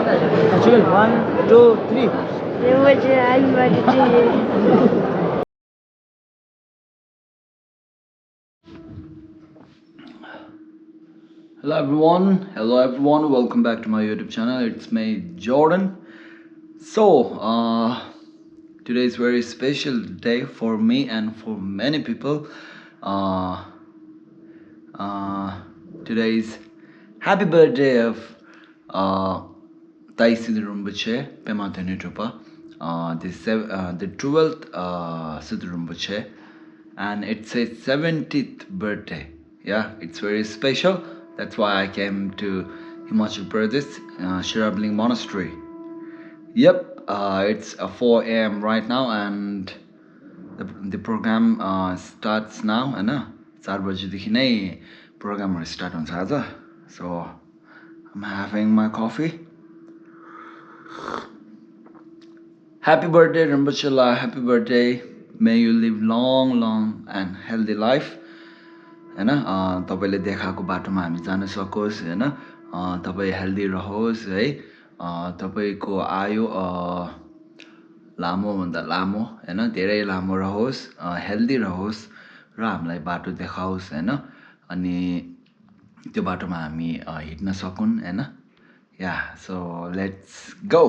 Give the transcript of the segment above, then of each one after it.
Actually, 1, 2, 3. Hello everyone, welcome back to my YouTube channel. It's me, Jordan. So, today is very special day for me and for many people. Today is happy birthday of Tai Situ Rinpoche, Pema Trupa, the 12th Situ Rinpoche, and it's his 70th birthday. Yeah, it's very special. That's why I came to Himachal Pradesh, Shirabling Monastery. Yep, it's 4 a.m. right now, and the program starts now. And 4 बजेदेखि नै program start हुन्छ आज. So I'm having my coffee. Happy birthday Rinpoche La, happy birthday. May you live long and healthy life. हैन तपाईले देखाएको बाटोमा हामी जान सकोस् हैन तपाई हेल्दी रहोस् है तपाईको आयु लामो भन्दा लामो हैन धेरै लामो रहोस् हेल्दी रहोस् र हामीलाई बाटो देखाओस् हैन अनि त्यो बाटोमा हामी हिड्न सकुन् हैन या सो लेट्स गो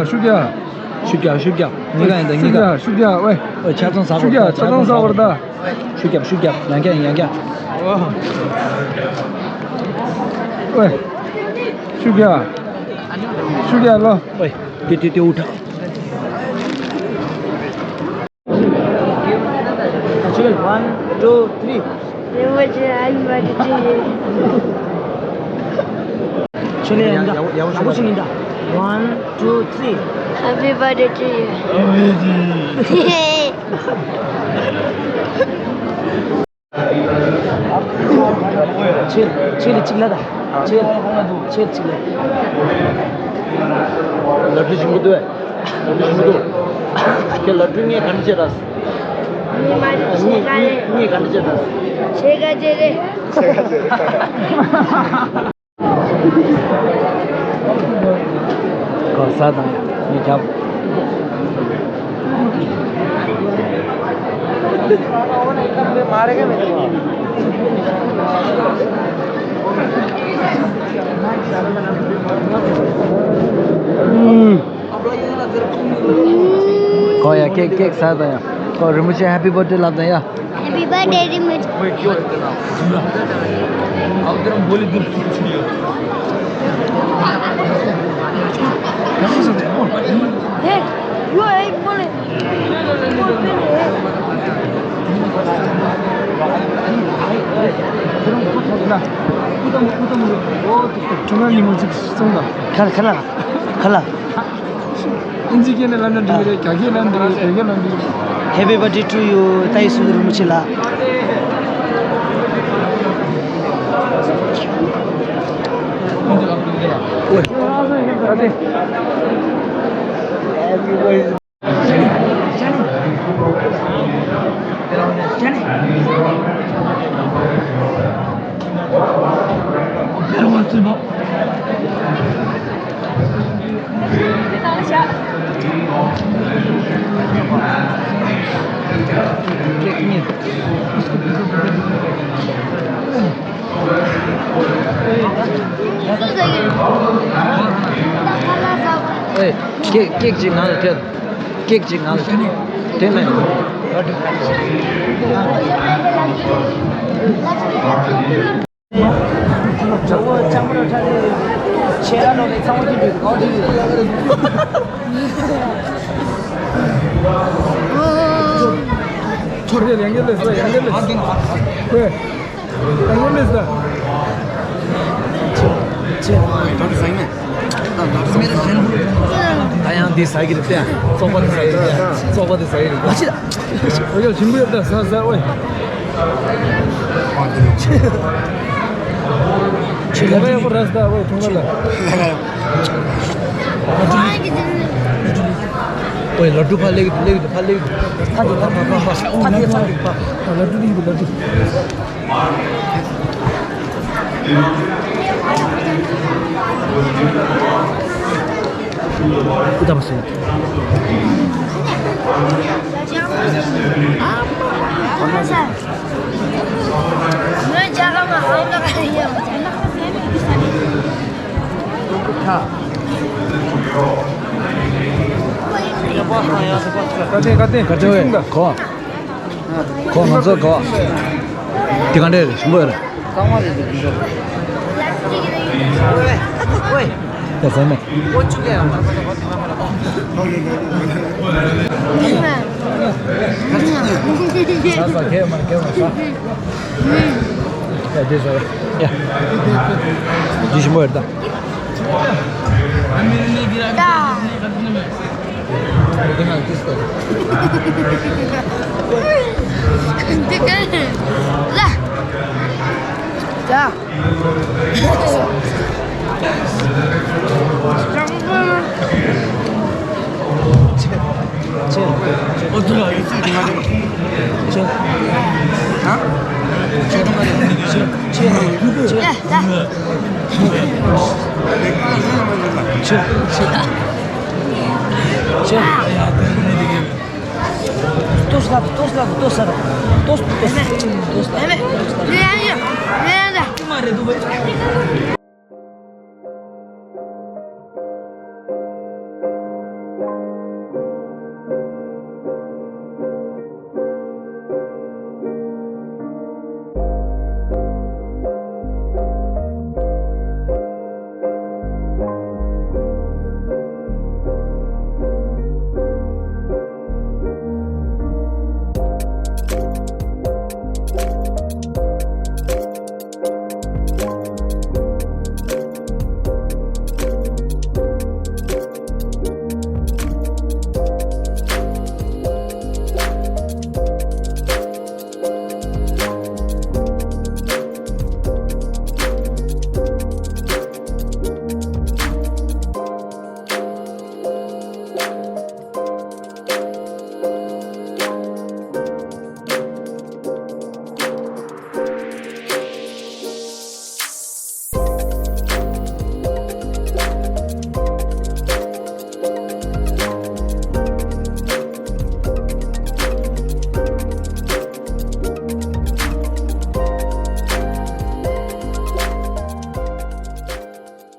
슈기야 니가 슈기야 왜 차장 사고 차장 사고다 슈기야 양갱 왜 슈기야 सुडिया ल ओइ त्यो उठा चल 1 2 3 Rinpoche, happy birthday to you. चले आएगा यावो सुनिंदा 1 2 3 Happy birthday to you. चल चिल्लादा चल चिल्ला लड्डू जुंगदो है के लड्डू नहीं खाने से रस नहीं खाने से रस Chega jere. Korsada ये क्या मारेगा मेरे को कोया केक साथ आया और मुझे हैप्पी बर्थडे लाता है Happy birthday Rinpoche. अब तेरा बोली दूर Hey, you ain't bullet. 중앙님은 지금 시청다 칼라 인지기에는 란는데 가게는 데 대게는 데 Happy birthday to you, Tai Situ Rinpoche la. oi अरे केक जी ना थे केक जी ना थे मैं 저거 짬으로 차리 체라노 상어집이 어디 저리 연결됐어 왜 연결됐어 저기 사이네 다양 디사이기 때 소바드 사이리 맞지다 여기 준비했다 사사 왜 제가 뭐 라스다 왜 통과라 ओए लड्डू खा ले खा लड्डू नहीं लड्डू उधर बस 왜 잠깐만 올라가요. 가대 왜 거 먼저 거 디간데 뭐야 됐어요 사사 개만 야 됐어요 야 지시 뭐야 야. 그냥 됐어 자. 자. 어떻게 알겠지? 네, 아니요. 네, 네.